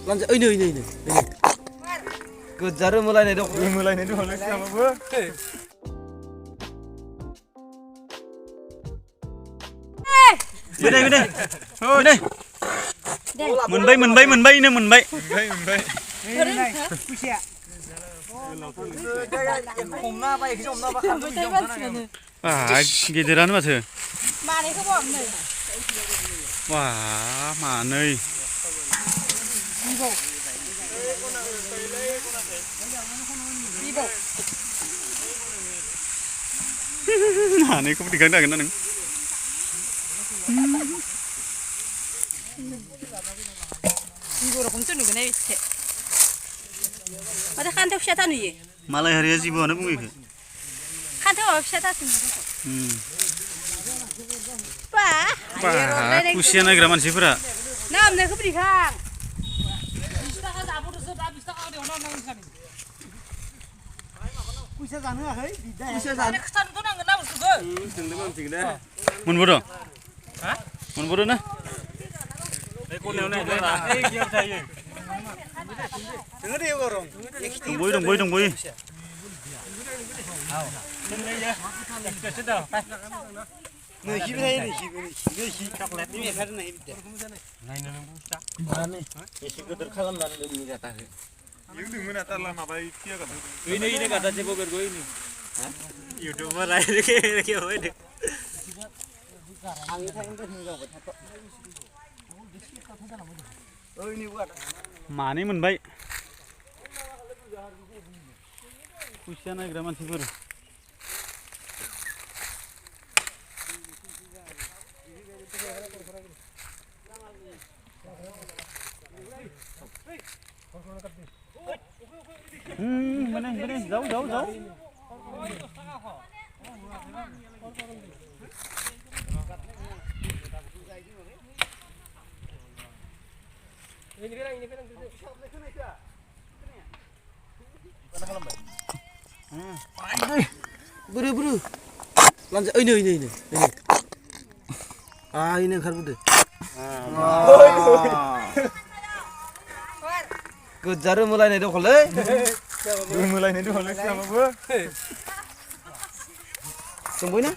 Lanjut, ini. Kejar mulai nih dok. Mulai nih dulu sama gua. Gede. Oh, gede. Menbai ini menbai. Wah, gidiran maथो. मानैखौ बावनो Wah, मानै. मानैखौबो दिखांनो हागोन ना नों? 이거로 공짜는 거네 밑에. 어디 한테 피하다 누이. 마लाय 하리야 지부आनो बुङो इखो. 한테 와 피하다 쓰는 빠. Wah, kusian nagra मानसिफोरा. 남네 그분이 강. Kuisa जानो हाय kuisa जानो खिथानोथ' नांगोन ना बुस्थुखौ मोनबोदों हा मोनबोदों ना ए कोनायाव नाय रा ए गियाव थायो Dengar dia gorong. दंबोयो Nih hibi nih coklat ini kan nih hibi. नायनो नों बुस्ता Mana? Isi gedor खालामनानै दोननि kata. इउ दोंमोन आता ला माबा किया कथा ini kata cepo bergo ini YouTuber आइ के होय दे Angin sayang tuh hinggau betul. Oh ini buat. मानै मोनबाय कुसिया नायग्रा मानसिफोर bener jauh Buru. Lanjut, ini. Ah ini onkarbodो. Kejar mulai nih dok le. mulai nih dulu sama gua Sembuhnya?